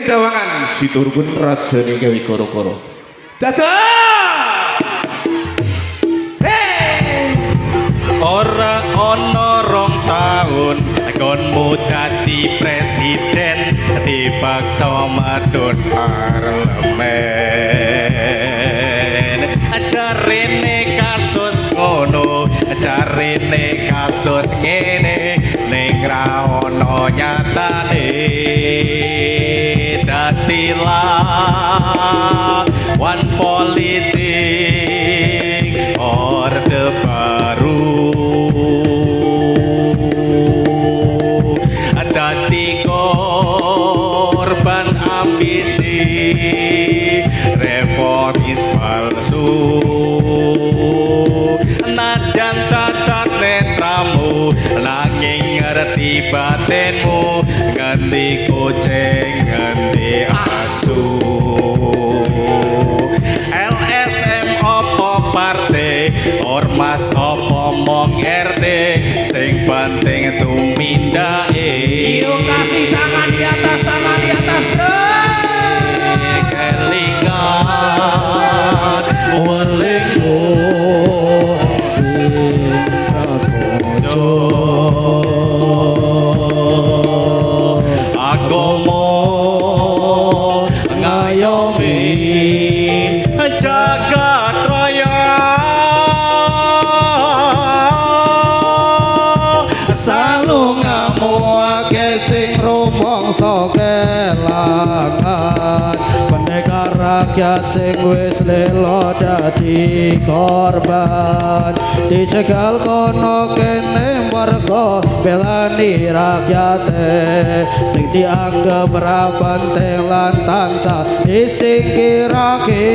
Dawangan Siturgun rajane gawe koro-koro. Dadah. Hey. Ora ana 2 taun konmu dadi presiden, dipaksa madun parlemen. Jarene kasus ngono, jarene kasus ngene, ning ra ana nyatane. Dadi lawan politik Orde Baru, dadi korban ambisi reformis palsu. Najan cacat netramu, nanging ngerti batinmu, ngendi kucing ngendi asu. LSM opo partai ormas opo mong RT, sing penting tumindake. Yuk kasih tangan di atas, tangan di atas, bro. Kelingan welingmu sing prasaja. Agama ngayomi jagat raya. Salungamu akeh sing rumangsa kelangan, pendekar rakyat sing wis lelo dadi korban, dicegal kono kene mergo belani rakyate, sing dianggep ra penting lan tansah disingkirake.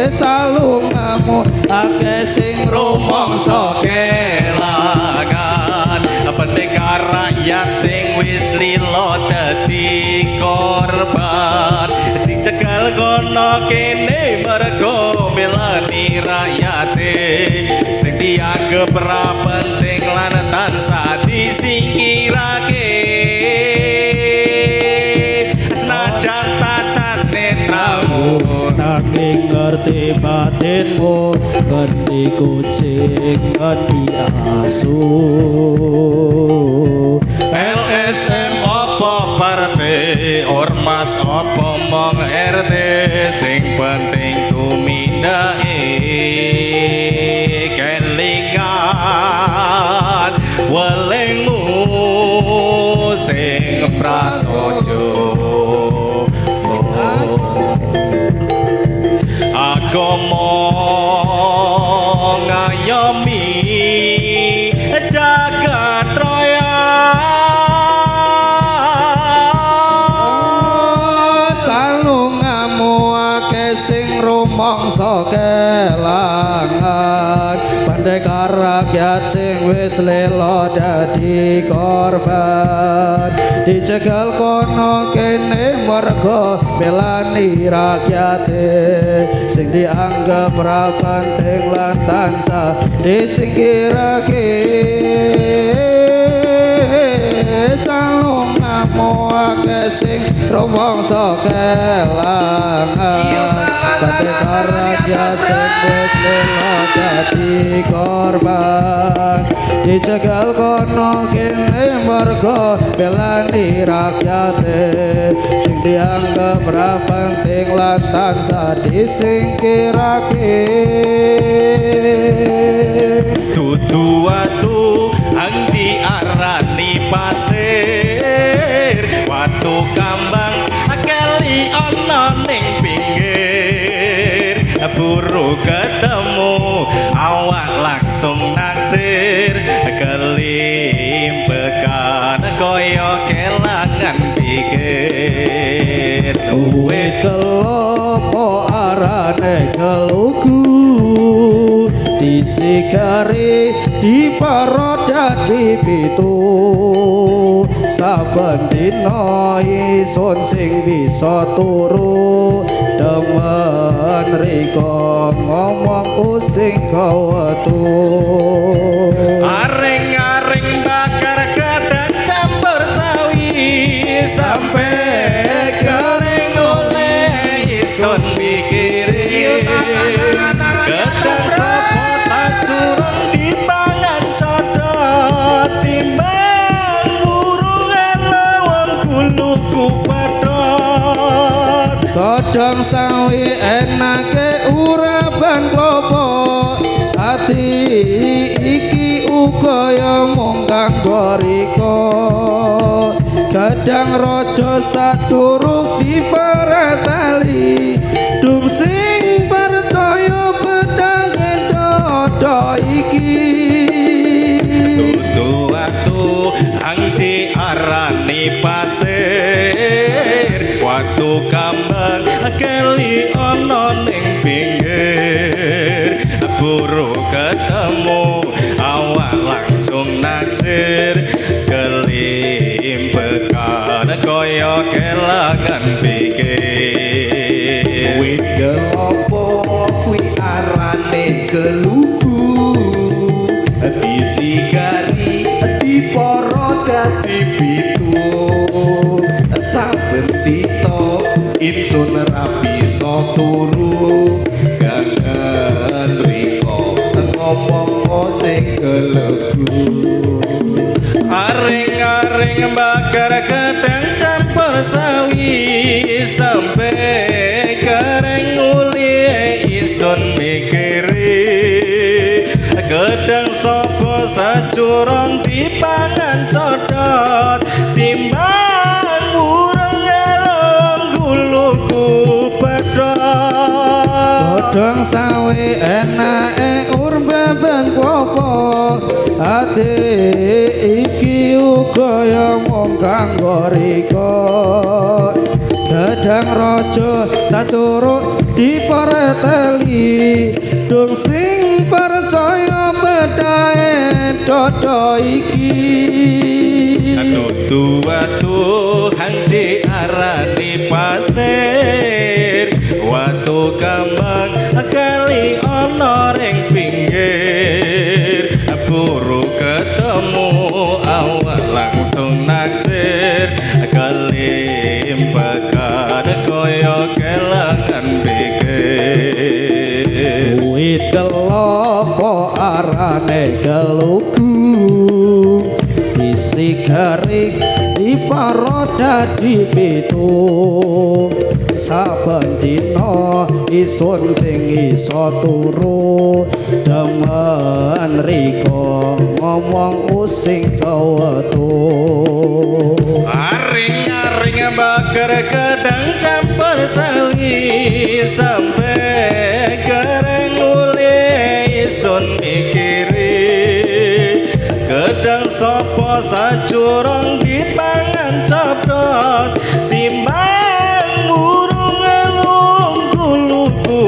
Salungamu akeh sing rumangsa kelangan, pendekar rakyat sing wis lilo dadi korban, dicegal kono kene mergo belani rakyate, sing dianggep ra penting lan tansah disingkirake. Senajan cacat netramu, nanging ngerti batinmu, ngerti kucing ngerti asu. LSM opo partai ormas opo mong RT, sing penting tumindake. Kelingan welingmu sing prasaja, agama ngayomi jagat raya. Salungamu akeh sing rumangsa kelangan, pendekar rakyat sing wis lelo dadi korban, dicegal kono kene mergo belani rakyate, sing dianggep ra penting lan tansah disingkirake. Salungamu akeh sing rumangsa kelangan, pendekar rakyat sing wis lelo dadi korban, dicegal kono kene mergo belani rakyate, sing dianggep ra penting lan tansah disingkirake. Dudu watu ang diarani pasir, watu kambang keli ana ning pinggir, buru ketemu awak langsung naksir, kelimpekan kaya kelangan pikir. Uwe kelopo arane kelugu, disigari diparot dadi pitu, saben dina isun sing bisa turu demen rika ngomongku sing kawetu. Aring-aring bakar gedang campur sawi. Sampe kering oleh isun mikire. Yuk, tangan, tangan, tangan di atas, Gedang bro. sapa tak curang dipangan codot, timbang wurungan lawang guluku pedot. Godhong sawi enake uraban klopo, ati iki uga ya mung kanggo rika. Gedang raja sacuruk diparatali, dum sing percaya pedange dodo iki. Dudu watu hang diarani pasir, watu kambang keli ana ning pinggir. Buru ketemu awak langsung naksir, kelimpekan kaya kelangan pikir. Wit kelopo kuwi arane kelugu, disigari diporo dadi pitu. Saben dina insun ra bisa turu, kangen rika ngomong sing kelebu. Aring-aring bakar gedang campur sawi, sampe kering uli isun mikiri. Gedang sapa sacurung dipangan codot, timbang wurung ngelong guluku pedot. Godhong sawi enake urbaban klopo, ati iki uga ya mung kanggo rika. Gedang raja sacuruk dipareteli, dung sing percaya pedahe dodo iki. Dudu watu hang diarani pasir, watu kambang kali ana ring pinggir. Buru ketemu awak langsung naksir, kelimpekan kaya kelangan pikir. Wit kelopo arane kelugu, disigari diparo dadi pitu. Saben dina isun sing iso turu, demen rika ngomong using kewetu. Aring-aring bakar gedang campur sawi, sampe kering uli isun mikiri. Gedang sapa sacurung dipangan codot, timbang burung ngelung guluku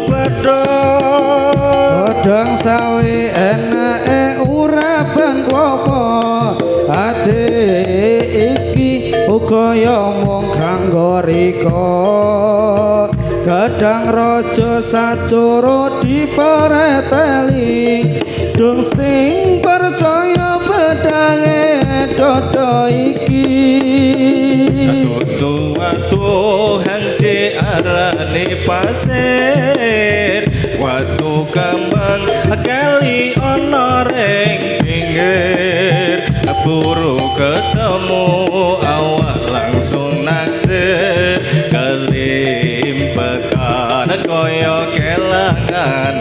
pedot. Godhong sawi enake uraban klopo, ati iki uga ya mung kanggo rika. Gedang raja sacoro dipareteli, dung sing percaya pedange dodo iki. Dudu watu hang diarani pasir, watu kambang kali ana ring pinggir. Buru ketemu awak langsung naksir, kelimpekan kaya kelangan.